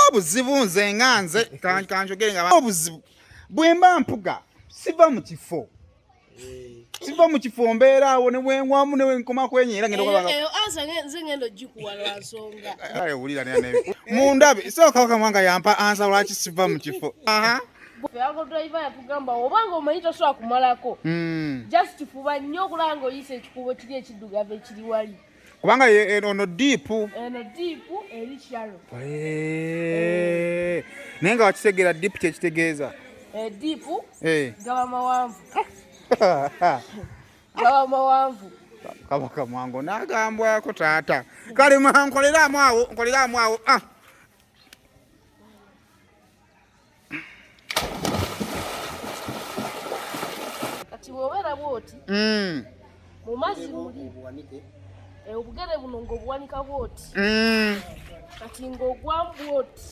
Obuzibu nze nga nze kanjogere nga obuzibu bwe mba mpuga siva mu kifo, siva mu kifo, mbeera awo ne bwengwamu ne bwenkoma kwenyeera ngenda okubanga answer nze ngenda ogikuwa lwa nsonga. Kale wulira ne mundabe sooka Kabaka Mwanga yampa answer lwaki siva mu kifo. Aha. Uncle Driver yatugamba obanga omanyi tosobola kumalako, just fuba nnyo okulaba ng'oyisa ekikubo kiri ekiddugavu ekiri wali. Kubanga ono deep. Eno deep, eri shallow. Naye nga wakitegeera deep kyekitegeeza? Deep gaba mawanvu, gaba mawanvu. Kabaka Mwanga n'agambwako taata. Kale nkoleramu awo, nkoleramu awo. Ah. Kati bw'obeera bw'oti mu mazzi muli obugere buno ng'obuwanika bw'oti, kati ng'ogwamu bw'oti.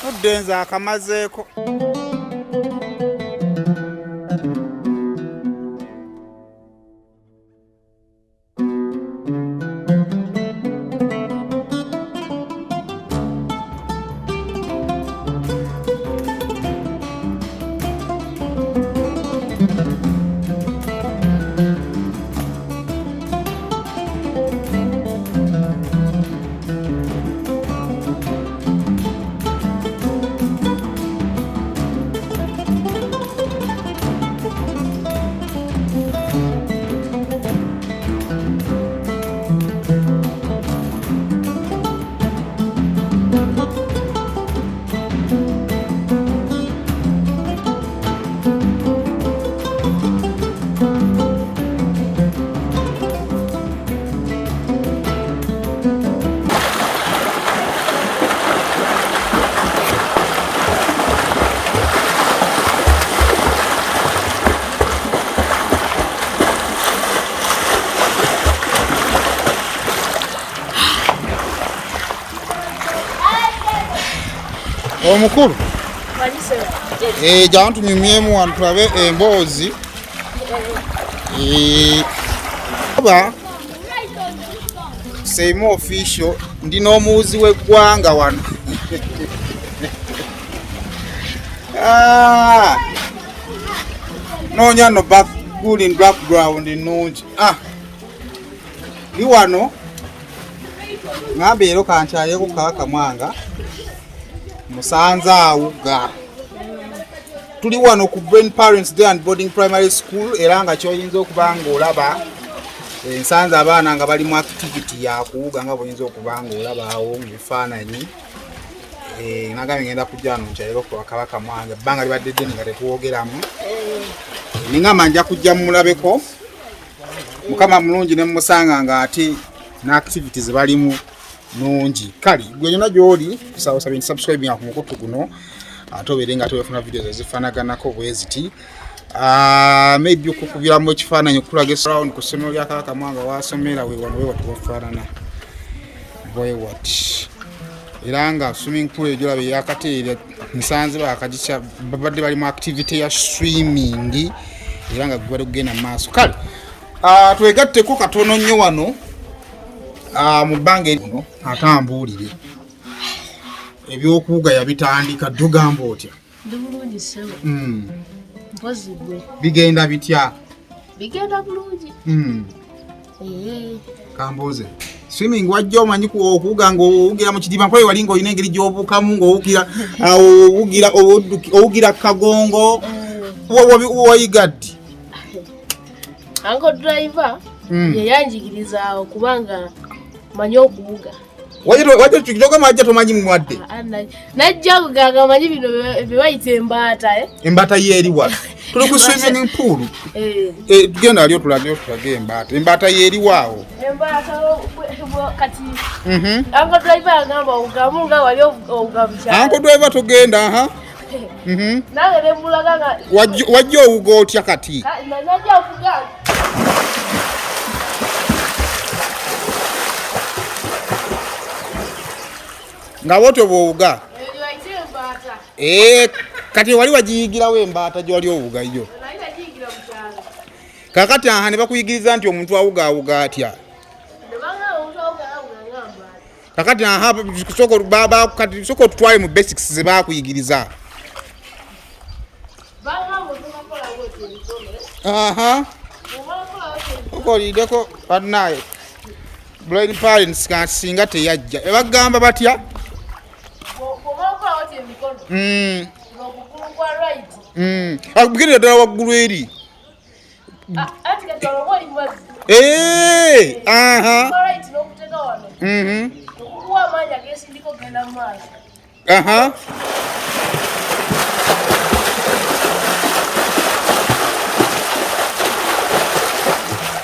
Fudde nze akamazeeko. Omukulu, jangu tunyumyemu wano tulabe emboozi. Oba Same Official, ndi n'omuwuzi w'eggwanga wano. Ah! Noonya no back, good in background nnungi. Ah! Ndi wano ŋŋambye leero kankyalireko Kabaka Mwanga musanze awuga. Tuli wano ku Brain Parents Day and Boarding Primary School, era nga kyoyinza okuba ng'olaba ensanze abaana nga bali mu activity yakuwuga nga bwoyinza okuba ng'olaba awo mu bifaananyi. Nagambye ngenda kujja wano nkyalireko ku Kabaka Mwanga, ebbanga libadde ddene nga tetuwogeramu. Ningamba nja kujja mumulabeko. Mukama mulungi ne mumusanga ng'ate n'activity ze balimu nungi. Kale gwe yonna gy'oli kusaba osabye nti subscribing ku mukutu guno ate obeere nga tewefuna videos ezifaanaganako bwe ziti. Maybe okukubiramu ekifaananyi okulaga round ku ssomero lya Kabaka Mwanga wasomera we wano we wati wafaanana bwe wati, era nga swimming pool egyolaba eyakateera nsanze bakagikya babadde bali mu activity ya swimming era nga gubadde kugenda mu maaso. Kale twegatteko katono nnyo wano mu bbanga erino atambuulire ebyokuwuga yabitandika. Dugamba otya? Ndi bulungi ssebo. Mpozi gwe? Bigenda bitya? Bigenda bulungi. Kambuuze, swimming wajja omanyi okuwuga ng'owugira mu kidiba nkwaye wali ng'olina engeri gy'obuukamu ng'owugira owugira owugira kagongo, wayiga ddi? Uncle Driver yeyanjigiriza awo kubanga manyi okuwuga. Wajja kyogamba wajja tomanyi muwadde? Najja kuganga manyi bino bye bayita embaata, eh? Embaata yeeri wano, tuli ku swimming pool. Tugenda ali otulage embaata. Embaata yeeriwaawo? Embaata kati Uncle Driver agamba owugamu nga wali owuga mukyalo. Uncle Driver tugenda aha. Nange ne mulaga nga Wajja owuga otya kati? Najja okuga Nga bwotyo bw'owuga? Eyo bayita embaata. Kati wali wagiyigirawo embaata gye wali owuga yo? Nali nagiyigira mu kyalo. Kakati aha ne bakuyigiriza nti omuntu awugaawuga atya? Kakati aha sooka otutwale mu basics ze bakuyigiriza. Aha okoliddeko bannaye blind parents singa teyajja ebagamba batya? Akugendera ddala waggulu eri. Aha. Aha.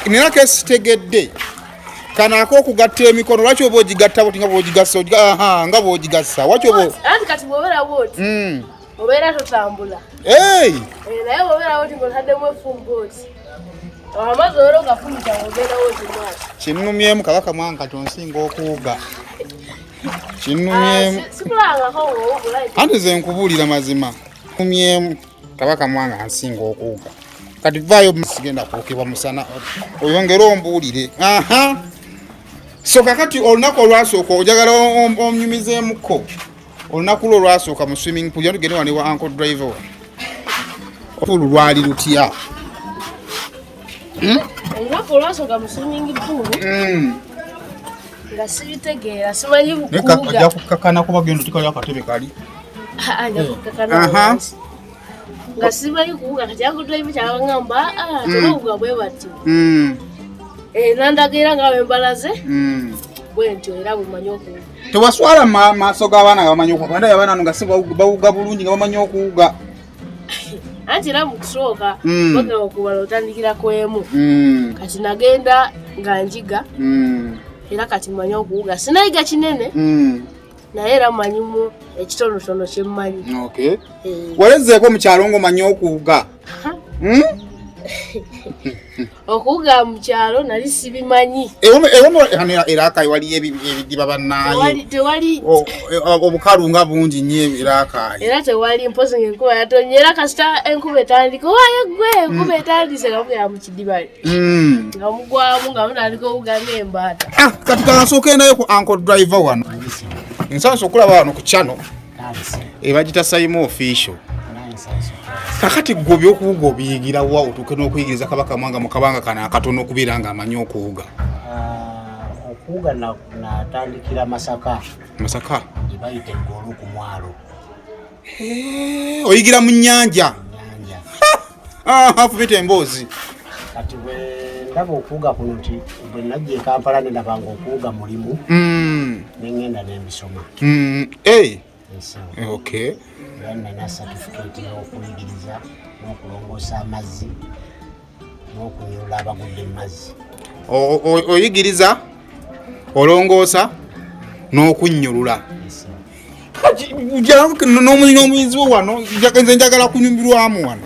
Nina kesitegedde kano ak'okugatta emikono, lwaki oba ogigatta bwoti nga bw'ogigassa? Aha, nga bw'ogigassa waki oba Anti kati bw'obeera bwoti obeera totambula. Naye bw'obeera bwoti ng'otaddemu effumbu oti, amazzi obeera ogafumita ng'ogenda woti maaso. Kinnumyemu Kabaka Mwanga, kati onsinga okuwuga. Kinnumyemu. Sikulangako ng'owugula. Anti nze nkubuulira mazima, nnumyemu. Kabaka Mwanga ansinga okuwuga. Kati vaayo, sigenda kwokebwa musana, oyongere ombuulire. Aha, so kakati olunaku olwasooka ojagala onyumizeemuko olunaku lwo olwasooka mu swimming pool. Tugende wano wa uncle driver wano. Pool lwali lutya? Olunaku olwasooka mu swimming pool nga sibitegeera, simanyi kuwuga. Ajja kukkakana kuba genda otikali akatebe kali. Ajja kukkakana wansi nga simanyi kuwuga. Kati uncle driver kyabagamba, tebawuga bwe batyo. Nandaga era nga bwembalaze bwe ntyo era bwemanyi okuwuga. Tewaswala maaso g'abaana nga bamanyi okuwuga? Ndaye abaana nga si bawuga bulungi, nga bamanyi okuwuga. Anti era mu kusooka bagamba okubala otandikira ku emu. Kati nagenda nga njiga era kati mmanyi okuwuga. Sinayiga kinene, naye era mmanyimu ekitonotono kyemmanyi. Okay. Walezeeko mu kyalo ng'omanyi okuwuga? Okuwuga mu kyalo nali sibimanyi. Era akayi waliyo ebidiba bannaaye. Tewali. Obukalu nga bungi nnyo era akayi. Era tewali, mpozi ngaenkuba yatonye. Era kasita enkuba etandika, owaaye gwe enkuba etandise, nga mugenda mu kidiba nga mugwamu nga mutandika owuga ng'embaata. Kati kansooke nayo ku uncle driver wano. Nsansa okulaba wano ku channel ebagita Saimo Official. Kakati gwe ebyokuwuga obiyigira wa otuuke n'okuyigiriza Kabaka Mwanga mu kabanga kano akatono okubeera nga amanyi okuwuga? Okuwuga natandikira Masaka. Masaka? Gye bayita eggolo ku mwalo. Oyigira mu nnyanja? Nyanja. Fumita emboozi. Kati bwe ndaba okuwuga kuno nti bwe najja e Kampala ne ndaba nga okuwuga mulimu, ne ŋŋenda nembisoma. Ensawo. Era nina satifikeeti y'okuyigiriza n'okulongoosa amazzi n'okunyulula abagudde mu mazzi. Oyigiriza, olongoosa n'okunnyulula. Ensawo. N'omuyizi wo wano, nze njagala kunyumirwamu wano.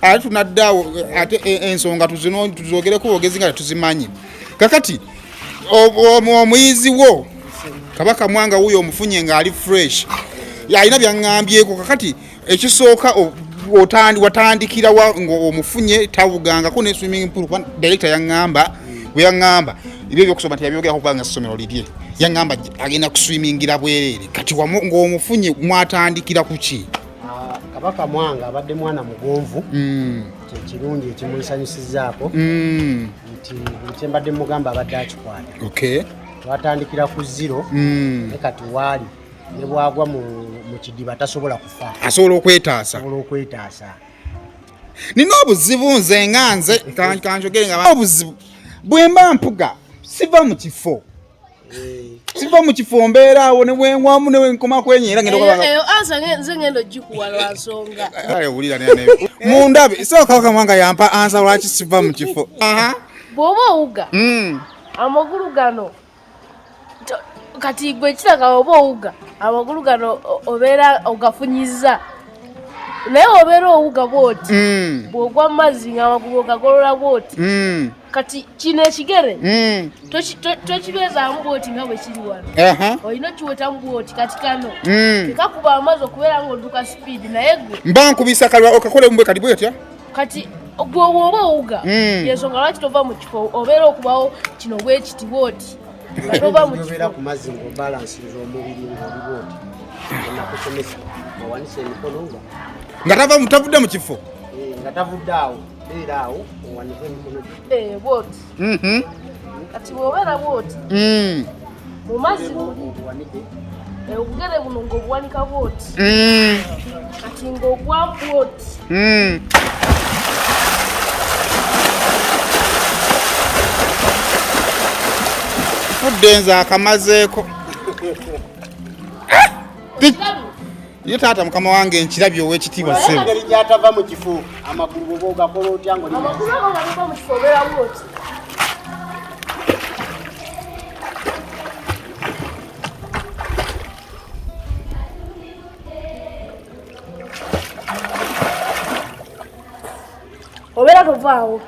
Ate tunaddeawo ate ensonga tuzogereko bwogezi nga tetuzimanyi. Kakati omuyizi wo Kabaka Mwanga wuyo omufunye ng'ali fresh, alina byaŋŋambyeko. Kakati ekisooka watandikira wa ng'omufunye tawugangako ne swimming pool? Kuba director yaŋŋamba, bwe yaŋŋamba ebyo ebyokusoma teyabyogerako kubanga essomero lirye, yaŋŋamba agenda kuswimingira bwereere. Kati ng'omufunye mwatandikira ku ki? Kabaka Mwanga abadde mwana mugonvu. Kyekirungi ekimunsanyusizaako nti buli kyembadde mugamba abadde akikwata. Twatandikira ku zero, ne kati waali ne bwagwa mu kidiba tasobola kufa. Asobola okwetaasa. Asobola okwetaasa. Nina obuzibu nze nga nze kanjogere nga obuzibu bwe mba mpuga siva mu kifo, siva mu kifo, mbeera awo ne bwengwamu ne bwenkoma kwenye era ngenda Eyo eyo answer nze ngenda ogikuwa lwa nsonga. Kale wulira mundabe so Kabaka Mwanga yampa answer lwaki siva mu kifo. Aha. Bw'oba owuga amagulu gano kati gwe kiraga oba owuga amagulu gano obeera ogafunyiza, naye obeera owuga bwoti, bw'ogwa mu mazzi nga amagulu ogagolola bwoti. Kati kino ekigere tokibeezaamu bwoti nga bwe kiri wano. Olina okiwetamu bwoti. Kati kano tekakuba amazzi okubeera nga odduka speed, naye gwe Mba nkubisa kalwa okakole mbwe kati bwetya. Kati Gwe bw'oba owuga, yensonga lwaki tova mu kifo, obeera okubawo kino bwekiti bwoti nga tova mu Obeera kifo. Ku mazzi ng'obalansinza omubiri ng'oli bwoti, enakusomesa owanisa emikono nga Nga tava tavudde mu kifo. Nga tavudde awo, beera awo owanike emikono gyo. Bwoti. Kati bw'obeera bwoti mu mazzi muli, obuwanike. Obugere buno ng'obuwanika bwoti, kati ng'ogwa bwoti. Fudde nze akamazeeko. Okirabye? Ye taata mukama wange, nkirabye, ow'ekitiibwa ssebo. Engeri gyatava mu kifo, amagulu bwoba ogakola otya ng'oli mu Amagulu ago nga tova mu kifo, obeera bwoti. Obeera tovaawo,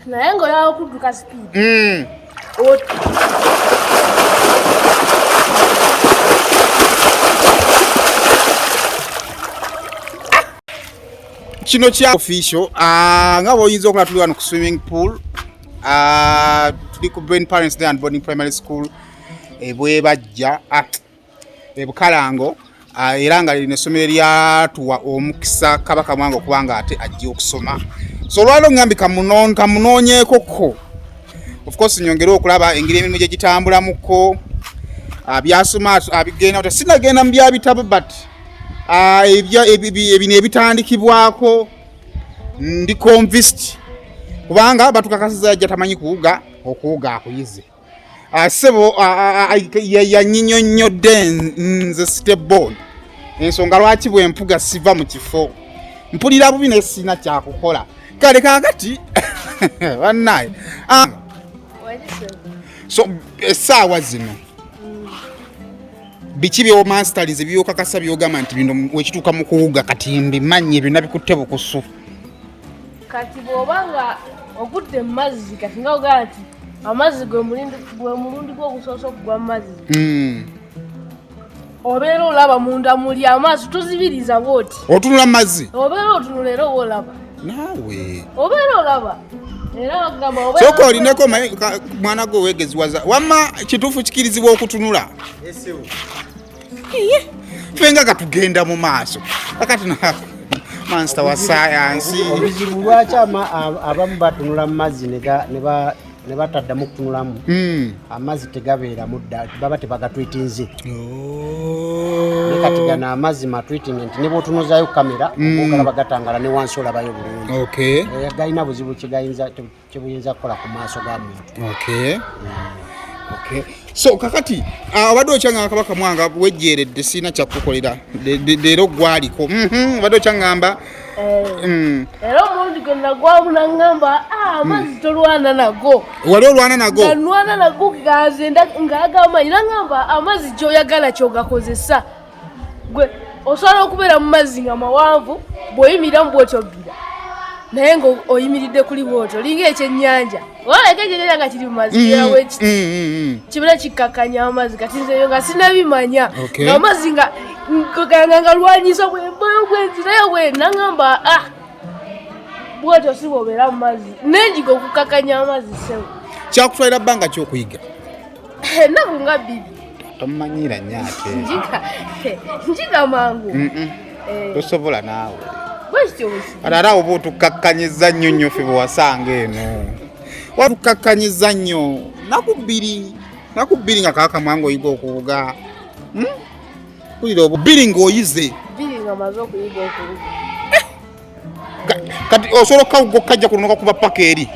naye ng'oyagala okudduka speed. Kino kya official, nga bw'oyinza okulaba, tuli wano ku swimming pool. Tuli ku Brain Parents Day and Boarding Primary School ebwebajja, ebukalango. Era nga lino essomero lyatuwa omukisa Kabaka Mwanga okuba nga ate ajja okusoma. So olwaliro ngambi kamunoonyeekokko, of course nyongere okulaba engeri emirimu gye gitambulamuko, byasoma abigenda otya. Sinagenda mu byabitabo, but ebino ebitandikibwako ndi convinced, kubanga batukakasiza yajja tamanyi kuwuga, okuwuga akuyize. Ssebo yanyinyonnyodde nze steboy ensonga lwaki bwe mpuga siva mu kifo, mpulira bubi naye sirina kyakukola. Kale kaakati bannaye, so essaawa zino biki byomasterlinze byokakasa byogamba nti bino wekituuka mu kuwuga kati mbimanyi byonna bikutte bukusu? Kati bw'oba nga ogudde mu mazzi, kati nga ogamba nti amazzi gwe mulundi gwe ogusoose okugwa mu mazzi, obeera olaba munda muli amaaso, tozibiriza bwoti. Otunula mu mazzi? Obeera otunula era oba olaba. Naawe. Obeera olaba era bagamba obeera. Sooka olineko mwana gwe weegeziwaza. Wamma kituufu kikirizibwa okutunula? Ffe nga katugenda mu maaso kakati master wa sayansi. Obuzibu lwaki abamu batunula mu mazzi ne bataddamu kutunulamu, amazzi tegabeeramu dda, baba tebagatwitinze. Naye kati gano amazzi matwitinge nti ne bw'otunuzayo kamera ogalaba gatangala, ne wansi olabayo bulungi. Galina buzibu kigayinza kyebuyinza kukola ku maaso ga muntu. Okay. So kakati obadde okyaŋŋamba Kabaka Mwanga wejjeeredde, siina kyakukolera. Leero gwaliko. Obadde okyaŋŋamba. Era omulundi gwe nagwamu naŋŋamba, "Ah, amazzi tolwana nago." Wali olwana nago? Nga nwana nago gaze ng'agamanyi. Naŋŋamba amazzi gy'oyagala kyogakozesa, gwe osobola okubeera mu mazzi nga mawanvu, bw'oyimiriramu bw'otyo bbira, naye nga oyimiridde kuli bwotyo olinga ekyennyanja, oleka ekyennyanja nga kiri mu mazzi kibeera bwekiti, kibeera kikkakkanya amazzi. Kati nze eyo nga sinabimanya. Nga amazzi nga nga lwanyisa bwembayo bwenzirayo bwe naŋŋamba, ah, bwotyo si bw'obeera mu mazzi, nenjiga okukakkanya amazzi, ssebo. Kyakutwalira bbanga kyokuyiga? Ennaku nga 2. Tomumanyiira nnyo ate. Njiga mangu. Tosobola naawe. Bwekityo bwekiri. Ate ate awo oba otukakkanyiza nnyo nnyo ffe bwe wasanga eno watukakkanyiza nnyo. Naku 2, naku 2 nga Kabaka Mwanga oyiga okuwuga. Mpulira obu bbiri ng'oyize. 2 nga maze okuyiga okuwuga. Kati osobola okukawuga okukajja kuno nokakuba paka eri?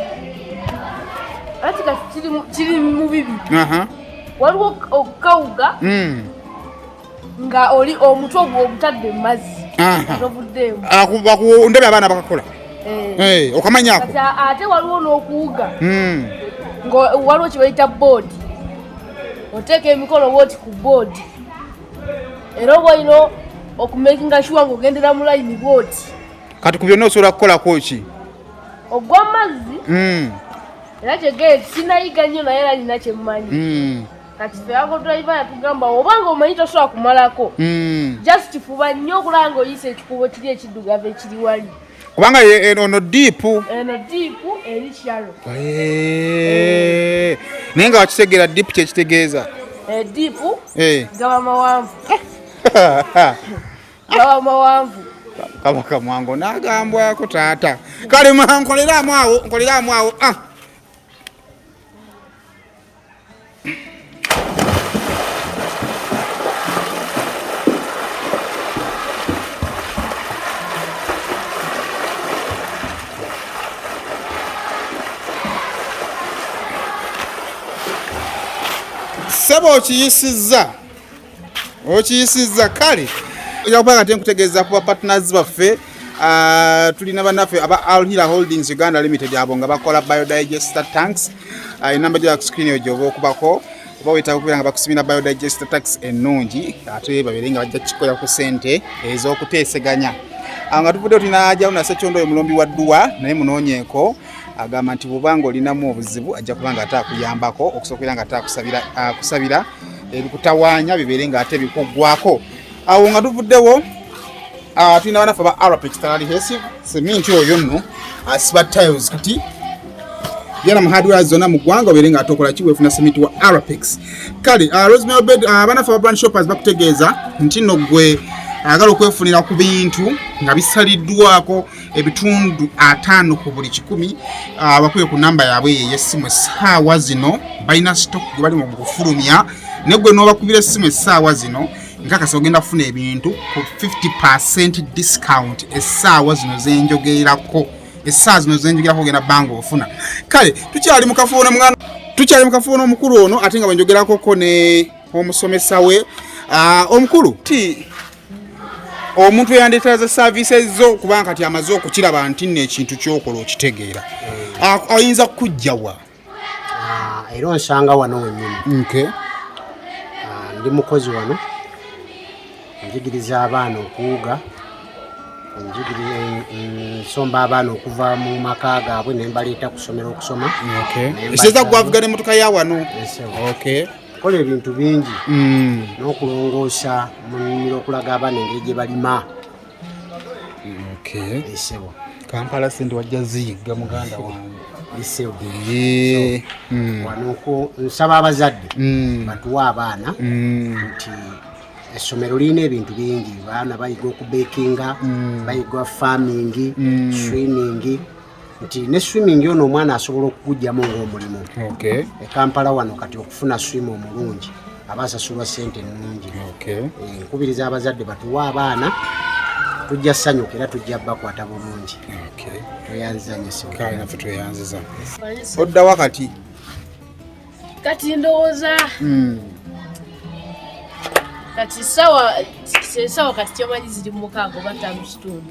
Anti kati kiri mu bibiri. Waliwo okukawuga nga oli omutwe ogwo ogutadde mu mazzi, tovuddeemu. Ndabye abaana bakakola. Eh. Okamanyako. Kati ate waliwo n'okuwuga nga waliwo kye bayita board, oteeka emikono bwoti ku board, era oba olina okumakinga sure ng'ogendera mu layini bwoti. Kati ku byonna osobola kukolako ki? Ogwa mazzi, era kyegere sinayiga nnyo, naye era nina kyemmanyi. Kati ffe ako driver yatugamba, obanga omanyi tosobola kumalako, just fuba nnyo okulaba ng'oyisa ekikubo kiri ekiddugavu ekiri wali. Kubanga eno deep. Eno deep eri shallow. Naye nga wakitegeera deep kyekitegeeza. Deep gaba mawanvu. Gaba mawanvu. Kabaka Mwango n'agambwako taata. Kale nkoleramu awo, nkoleramu awo. Ah. Sebo okiyisizza. Okiyisizza kale. Ojja kuba nga nkutegeeza kuba partners baffe. Tulina bannaffe aba Al Hila Holdings Uganda Limited abo nga bakola biodigester tanks. Enamba gya screen eyo gy'oba okubako oba weetaaga okubeera nga bakusimira biodigester tanks ennungi ate babeere nga bajja kukikolera ku ssente ez'okuteeseganya. Nga tuvuddeyo tulina Haruna Ssekyondo oyo mulombi wa dduwa naye munoonyeeko. Agamba nti bw'oba ng'olinamu obuzibu ajja kuba nga ate akuyambako okusobola nga ate akusabira ebikutawaanya bibeere nga ate bikuggwako. Awo nga tuvuddewo tulina bannaffe aba Arapex Adhesive seminti oyo nno asiba tiles kati genda mu hardware zonna mu ggwanga obeere nga ate okola ki weefuna seminti wa Arapex. Kale Rosemary Bed bannaffe aba brand shoppers bakutegeeza nti nno ggwe ayagala okwefunira ku bintu nga bisaliddwako ebitundu 50 ku buli 100 bakube ku namba yaabwe eyo ey'essimu essaawa zino balina stock gwe bali mu kufulumya naye gwe n'obakubira essimu essaawa zino nkakasa ogenda kufuna ebintu ku 50% discount essaawa zino zenjogererako. Essaawa zino zenjogerako ogenda bbanga ofuna. Kale tukyali mu kafuuno mwana, tukyali mu kafuuno omukulu ono ate nga bwe njogerakoko ne omusomesa we. Omukulu ti omuntu eyandeeteraza services zo kubanga kati amaze okukiraba nti nno ekintu ky'okola okitegeera. Ayinza kukujja wa? Era onsanga wano wennyini. Ndi mukozi wano, njigiriza abaana okuwuga, nsomba abaana okuva mu maka gaabwe ne mbaleeta ku ssomero okusoma. Ekitegeeza gwavuga n'emmotoka ya wano. Kola ebintu bingi n'okulongoosa mu nnimiro okulaga abaana engeri gye balima. Esebo. Kampala sente wajja ziyigga muganda wange. Esebo. Wano nsaba abazadde batuwe abaana nti essomero lirina ebintu bingi. Abaana bayiga okubekinga, bayiga farming, swimming. Nti ne swimming ono omwana asobola okugugyamu ng'omulimu. E Kampala wano kati okufuna swim omulungi aba asasulwa ssente ennungi. Nkubiriza abazadde batuwe abaana, tujja ssanyuka era tujja bakwata bulungi. Tweyanziza nnyo ssebo. Kale naffe tweyanziza. Oddawa kati? Kati ndowooza kati sawa kati kyomanyi ziri mu 6 oba 5 kitundu.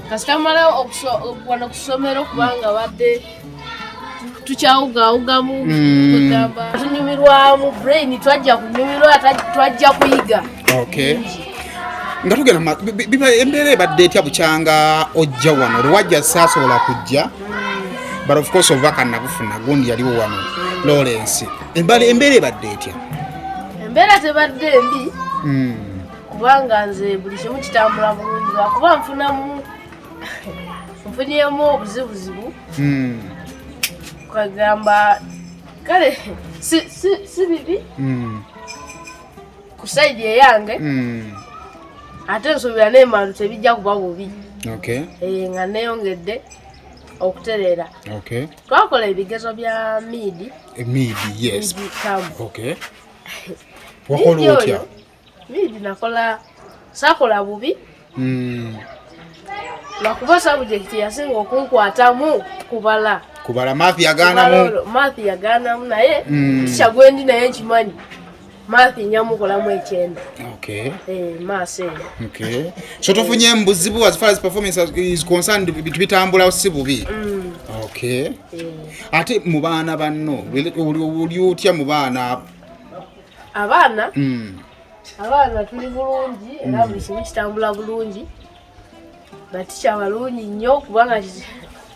Kasita mmala wano ku ssomero kubanga badde tukyawugawugamu, kugamba tunyumirwamu brain, twajja kunyumirwa, twajja kuyiga. Nga tugenda embeera ebadde etya bukyanga ojja wano? Lwajja saasobola kujja, but of course obubaka nabufuna gundi yaliwo wano Lawrence. Embeera ebadde etya? Embeera tebadde mbi. Kubanga nze buli kimu kitambula bulungi, lwakuba nfunyemu obuzibuzibu. Kwegamba kale si bibi ku sayidi eyange. Ate nsuubira n'emmandu tebijja kuba bubi. Nga neeyongedde okutereera. Twakola ebigezo bya mid. Mid, yes. Mid term. Wakola otya? Mid nakola, saakola bubi. Lwakuba subject yasinga okunkwatamu kubala. Kubala math yagaanamu. Math yagaanamu naye teacher gwe ndi naye nkimanyi. Math nyamukolamu 9. Math eyo. So tofunye mbuzibu as far as performance is concerned, bintu bitambula si bubi. Ate mu baana banno, oli otya mu baana? Abaana? Abaana tuli bulungi era buli kimu kitambula bulungi. Batikya balungi nnyo kubanga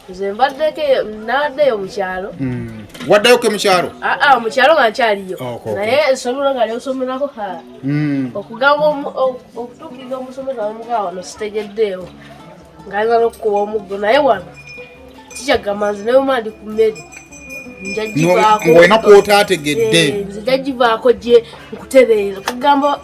nze mbaddeko nabaddeyo mu kyalo. Waddayo ke mu kyalo? Mu kyalo nga nkyaliyo. Naye essomero nga lyosomerako ha. Okugamba okutuukiriza omusomesa n'omukawa wano sitegeddeewo. Ng'ayinza n'okukuba omuggo, naye wano kikyagamba nze naye oma ndi ku mmere, nja givaako. Ng'olina kwotaategedde. Eh, nze nja givaako gye nkutereeza. Kugamba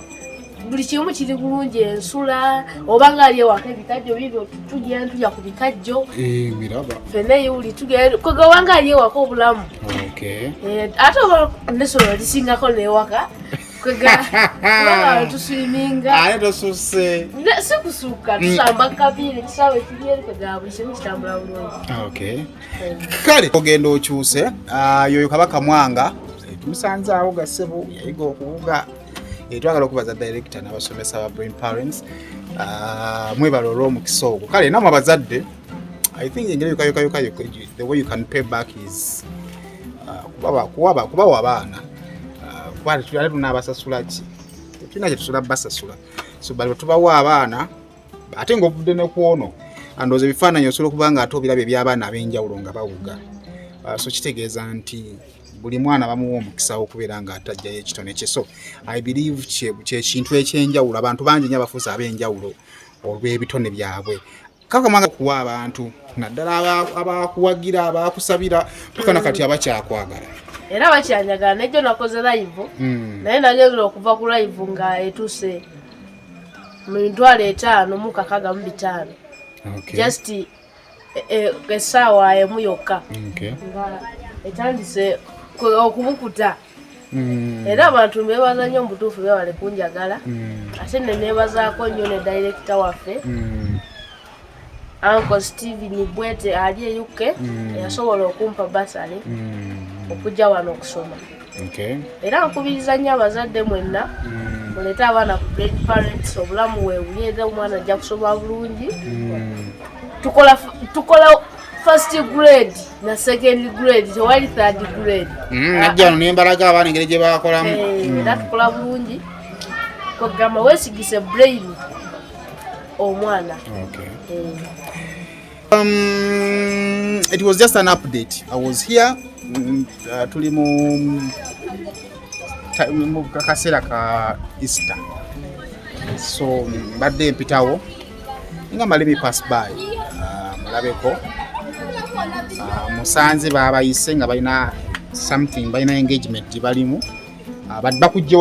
buli kimu kiri bulungi, ensula oba nga ali ewaka, ebikajjo bibyo, tugenda tulya ku bikajjo. Eh, miraba. Ffenna ewuli tugenda kwega oba nga ali ewaka obulamu. Eh, ate oba nesomero lisingako newaka, kwega kubanga tuswiminga. Ate tosusse. Si kusuka, tusamba kapiira, ekisaawe kiri eri, kwega buli kimu kitambula bulungi. Kale ogenda okyuse. Ah, yoyo Kabaka Mwanga. Eh, tumusanze awo gasebo yayiga okuwuga. Eh, twagala okubaza director n'abasomesa ba Brain Parents. Ah, mwebale olw'omukisa ogwo. Kale namwe abazadde, I think engeri yokayokayoka, the way you can pay back is kubawa abaana. Ah, kuba ate tunaabasasula ki? Tulina kye tusobola basasula. So bali tubawa abaana, ate ng'ovudde ne kwono, andowooza ebifaananyi osobola okuba nga ate obirabye eby'abaana ab'enjawulo nga bawuga. Ah, so kitegeeza nti buli mwana bamuwa omukisa okubeera nga atajjayo ekitone kye. So I believe kyekintu ekyenjawulo. Abantu bangi nnyo abafuuse ab'enjawulo olw'ebitone byabwe. Kakamanga okuwa abantu, naddala abakuwagira, abakusabira paka nakati abakyakwagala. Era bakyanjagala. Nejjo nakoze live, naye nagenza okuva ku live nga etuuse mu 565,000. Just essaawa emu yokka nga etandise okubukuta. Era abantu mbebaza nnyo mu butuufu, bewale kunjagala. Ate ne neebazaako nnyo ne director waffe, Uncle Steven Bwete ali e UK, eyasobola okumpa bursary okujja wano okusoma. Era nkubiriza nnyo abazadde mwenna, muleete abaana ku Brain Parents. Obulamu weebuli, era omwana ajja kusoma bulungi. Tukola first grade na second grade, tewali third grade. Najja wano nembalaga abaana engeri gye bakolamu. Eh, era tukola bulungi. Kwegamba weesigise brain omwana. Eh. It was just an update. I was here. Tuli mu kaseera ka Easter. So mbadde mpitawo ngamba let me pass by, mulabeko. Musanze babayise nga balina something, balina engagement gye balimu. But bakujje.